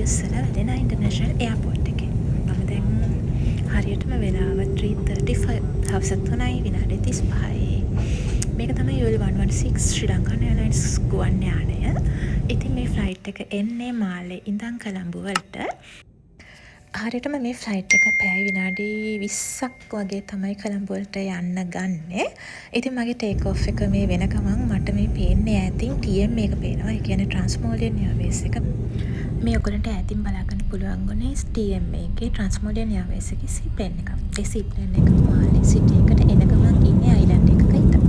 මෝල්ඩිව්ස් වල වැලෙනා international airport එකේ. මම දැන් හරියටම වෙලාව 3:35, හවස 3:35යි. මේක තමයි UL 116 ශ්‍රී ලංකන් එයාලයින්ස් ගුවන් යානය. ඉතින් මේ ෆ්ලයිට් එක එන්නේ මාලේ ඉඳන් කොළඹ වලට. හරියටම මේ ෆ්ලයිට් එක පැය විනාඩි 20ක් වගේ තමයි කොළඹ වලට යන්න ගන්නෙ. ඉතින් මගේ ටේක් ඔෆ් එක මේ වෙන ගමන් මට මේ පේන්නේ ඈතින් TMA එක පේනවා. ඒ කියන්නේ ට්‍රාන්ස්මෝලියන් එයාර්වේස් එක. මේ ඔයගොල්ලන්ට ඈතින් බලා ගන්න පුළුවන් වුණේ TMA එකේ, ට්‍රාන්ස්මෝලියන් එයාර්වේස් එකේ සීප්ලේන් එකක්. ඒ සීප්ලේන් එක මාලේ සිටි එකට එන ගමන් ඉන්නේ අයිලන්ඩ් එකක ඉඳන්.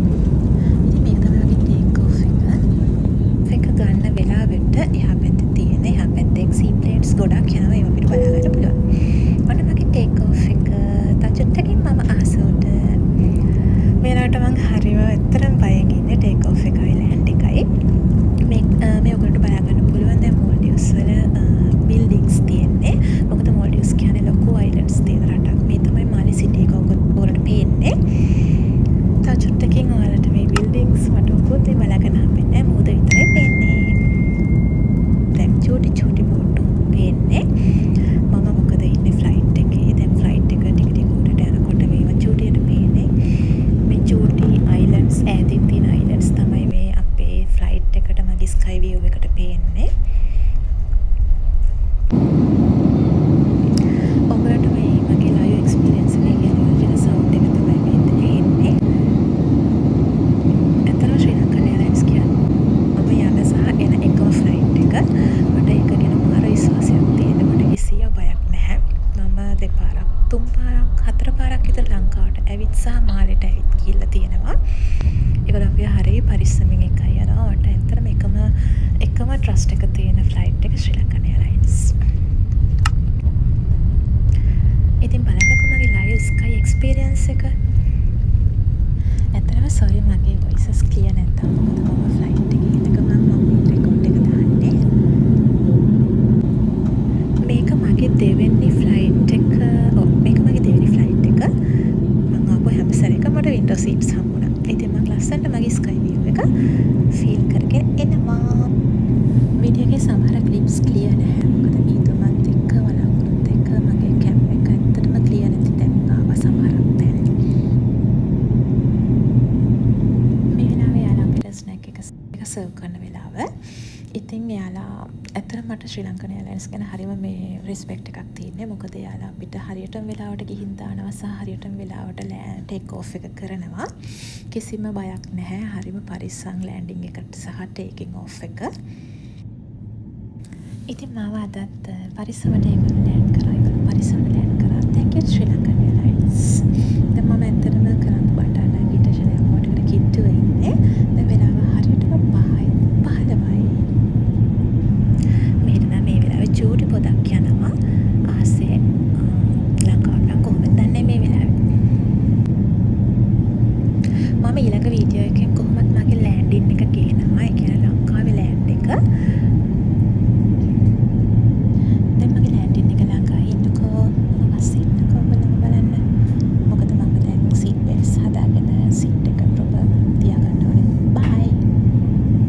ඉතින් මේක තමයි මගේ ටේක් ඔෆ් එක. එක ගන්න වෙලාවෙට එහා පැත්තේ තියෙන, එහා පැත්තෙන් සීප්ලේන්ස් ගොඩක් යනවා. ඒවා අපිට බලා ගන්න පුළුවන්. ඔන්න මගේ ටේක් ඔෆ් එක. තව චුට්ටකින් මම අහස උඩ. මේ වෙලාවට මං හරිම ඇත්තටම බයෙන් ඉන්නේ ටේක් ඔෆ් එකයි ලෑන්ඩ් එකයි. මේ මේ ඔයගොල්ලන්ට බලා ගන්න පුළුවන් දැන් මෝල්ඩිව්ස් වල බිල්ඩින්ග්ස් තියෙන්නේ. මොකද මෝල්ඩිව්ස් කියන්නේ ලොකු අයිලන්ඩ්ස් තියෙන රටක්. මේ තමයි මාලේ සිටි එක ඔයගොල්ලන්ට පේන්නේ. තව චුට්ටකින් ඔයාලට මේ බිල්ඩින්ග්ස් මට මොකුත් මේ බලා ගන්න හම්බෙන්නේ නැහැ. මුහුද විතරයි පේන්නේ. දැන් චූටි චූටි බෝට්ටු පේන්නේ. මම මොකද ඉන්නේ ෆ්ලයිට් එකේ. දැන් ෆ්ලයිට් එක ටික ටික උඩට යනකොට මේවා චූටියට පේන්නේ. මේ චූටි අයිලන්ඩ්ස්, ඈතින් තියෙන අයිලන්ඩ්ස් තමයි මේ අපේ ෆ්ලයිට් එකට, මගේ ස්කයි විව් එකට පේන්නේ. ඔයගොල්ලන්ට මේ මගේ ලයිව් එක්ස්පීරියන්ස් එකේ කියන්නේ ඔරිජිනල් සවුන්ඩ් එක තමයි මේ ඇහෙන්නේ. ඇත්තටම ශ්‍රී ලංකන් එයාලයින්ස් කියන්නේ මම යන සහ එන එකම ෆ්ලයිට් එක. මට ඒක ගැන මාර විශ්වාසයක් තියෙන. මට කිසිම බයක් නැහැ. මම දෙපාරක්, තුන් පාරක්, හතර පාරක් විතර ලංකාවට ඇවිත් සහ මාලෙට ඇවිත් ගිහිල්ලා තියෙනවා. ඒගොල්ලෝ අපිව හරි පරිස්සමින් එක්කන් යනවා. මට ඇත්තටම එකම එකම ට්‍රස්ට් එක තියෙන ෆ්ලයිට් එක ශ්‍රී ලංකන් එයාලයින්ස්. ඉතින් බලන්නකෝ මගේ ලයිව් ස්කයි එක්ස්පීරියන්ස් එක. ඇත්තටම සෝරි මගේ වොයිසස් ක්ලියර් නැත්තම්. මොකද මම ෆ්ලයිට් එකේ ඉන්න ගමන් මම මේ රෙකෝඩ් එක දාන්නේ. මේක මගේ දෙවෙනි ෆ්ලයිට් එක. ඔව්, මේක මගේ දෙවෙනි ෆ්ලයිට් එක. මං ආපු හැම සැරේකම මට වින්ඩෝ සීට්ස් හම්බුණා. ඉතින් මං ලස්සනට මගේ ස්කයි විව් එක ෆීල් කරගෙන එනවා. වීඩියෝ එකේ සමහර ක්ලිප්ස් ක්ලියර් නැහැ. මොකද මීදුමත් එක්ක, වළංගුත් එක්ක මගේ කැම් එක ඇත්තටම ක්ලියර් නැති තැන් ආවා සමහරක් තැන්. මේ වෙලාවේ එයාලා අපිට ස්නැක් එක එක සර්ව් කරන වෙලාව. ඉතින් එයාලා ඇත්තටම මට ශ්‍රී ලංකන් එයාලයින්ස් ගැන හරිම මේ රෙස්පෙක්ට් එකක් තියෙන්නේ. මොකද එයාලා අපිට හරියටම වෙලාවට ගිහින් දානවා සහ හරියටම වෙලාවට ටේක් ඕෆ් එක කරනවා. කිසිම බයක් නැහැ. හරිම පරිස්සම් ලෑන්ඩින් එකට සහ ටේකින් ඕෆ් එක. ඉතින් මාව අදත් පරිස්සමට ඒගොල්ලෝ ලෑන්ඩ් කරා. ඒගොල්ලෝ පරිස්සමට ලෑන්ඩ් කරා. Thank you, Sri Lankan Airlines. දැන් මම